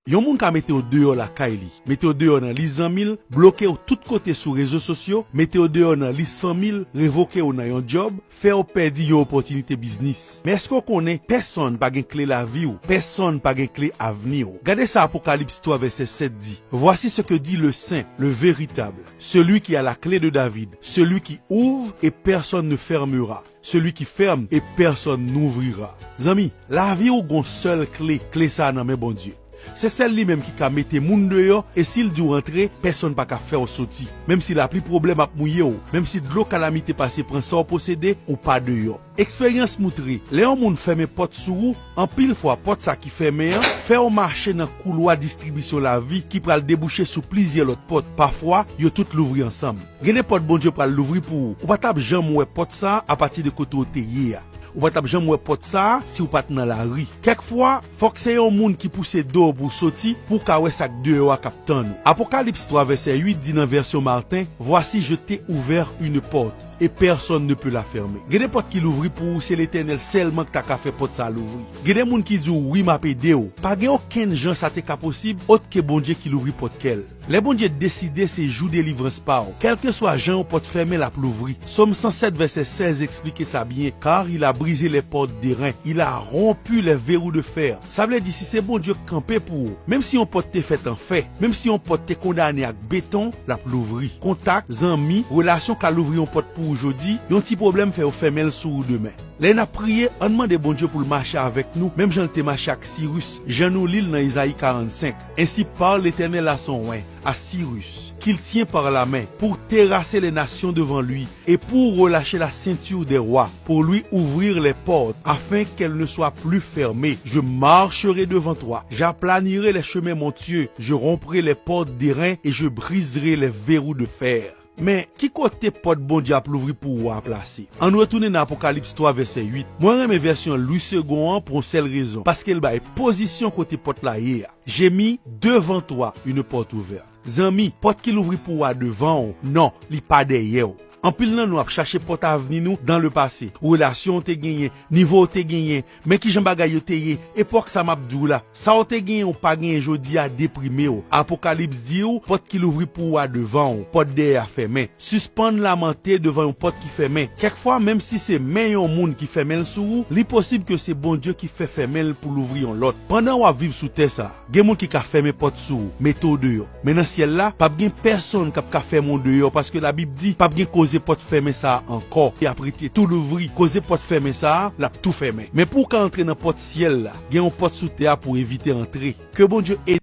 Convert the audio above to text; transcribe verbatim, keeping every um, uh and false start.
Yon moun ka mete w deyò lakay li, mete w deyò nan lis zanmi l, bloke w tout kote sou rezo sosyo, mete w deyò nan lis fanmi l, revoke w nan yon djòb, fè w pèdi yon opòtinite biznis. Men èske w konnen pèsonn pa gen kle lavi w? Pèsonn pa gen kle avni w. Gade sa Apokalips twa vèsè sèt di, Voici ce que dit le saint, le véritable, celui qui a la clé de David, celui qui ouvre et personne ne fermera, celui qui ferme et personne n'ouvrira. Zanmi, lavi w gon sèl kle, kle sa a nan men Bondye. Se sèl li menm ki ka mete moun deyò, e si l di w antre, pèsonn pa ka fè w soti. Menm si lapli pwoblèm ap mouye w, menm si dlo kalamite pase pran sa w posede, ou pa deyò. Eksperyans moutre, lè yon moun fèmen pòt sou ou, anpil fwa pòt sa ki fèmen an fè w mache nan koulwa distribisyon lavi ki pral debouche sou plizyè lòt pòt. Pafwa, yo tout louvri ansanm. Gen de pòt Bondye pral louvri pou ou. Ou pa t ap janm wè pòt sa a apati de kote w te ye a. Ou pa t ap janm wè pòt sa a si w pa t nan lari. Kèk fwa, fòk se yon moun ki pouse do w pou w soti pou w ka wè sa k deyò a k ap tann ou. Apokalips twa vèsè uit di nan vèsyon Marten, Voici, je t'ai ouvert une porte, et personne ne peut la fermer. Gen de pòt ki louvri pou ou, se Letènèl sèlman k ta ka fè pòt sa a louvri. Gen de moun ki di w, wi, m ap ede w. Pa gen okenn jan sa te ka posib, òt ke Bondye ki louvri pòt kè l. Lè Bondye deside, se jou delivrans pa w. Kèlkeswa jan yon pòt fèmen, l ap louvri. Sòm san sèt vèsè sèz eksplike sa byen, Car il a brisé les portes d'airain, il a rompu les verrous de fer. Sa vle di, si se Bondye k kanpe pou ou, menm si yon pòt te fèt an fè, menm si yon pòt te kondane ak beton, l ap louvri. Kontak, zanmi, relasyon ka louvri yon pòt pou ou jodi, yon ti pwoblèm fè yo fèmen l sou ou demen. Lè n ap priye, ann mande Bondye pou l mache avèk nou, menm jan l te mache ak Siris, jan nou li l nan Izayi karannsenk. Ainsi parle l'Éternel à son oint, à Cyrus, qu'il tient par la main, pour terrasser les nations devant lui, et pour relâcher la ceinture des rois, pour lui ouvrir les portes, afin qu'elles ne soient plus fermées. Je marcherai devant toi, j'aplanirai les chemins montueux, je romprai les portes d'airain et je briserai les verrous de fer. Men, ki kote pòt Bondye ap louvri pou ou a plase? Ann retounen nan Apokalips twa vèsè uit. Mwen renmen vèsyon Louis Segond an pou yon sèl rezon, paske l bay pozisyon kote pòt la ye a. J'ai mis devant toi une porte ouverte. Zanmi, pòt ki louvri pou ou a devan w, non, li pa dèyè w. Anpil nan nou ap chache pòt avni nou dans le passé. Relasyon w te genyen, nivo w te genyen, men kijan bagay yo te ye, epòk sa m ap di w la. Sa w te genyen ou pa genyen jodi a deprime w. Apokalips di w, pòt ki louvri pou ou a devan w, pòt dèyè a fèmen. Sispann lamante devan yon pòt ki fèmen. Kèk fwa, menm si se men yon moun ki fèmen l sou ou, li posib ke se Bondye ki fè fèmen l pou louvri yon lòt. Pandan w ap viv sou tè sa a, gen moun ki ka fèmen pòt sou ou, mete w deyò. Men nan syèl la, p ap gen pèsonn k ap ka fèmen w deyò, paske Labib di, p ap gen koze pòt fèmen sa a ankò, y ap rete tou louvri. Koze pòt fèmen sa a, l ap tou fèmen. Men pou w ka antre nan pòt syèl la, gen yon pòt sou tè a pou w evite antre. Ke Bondye ede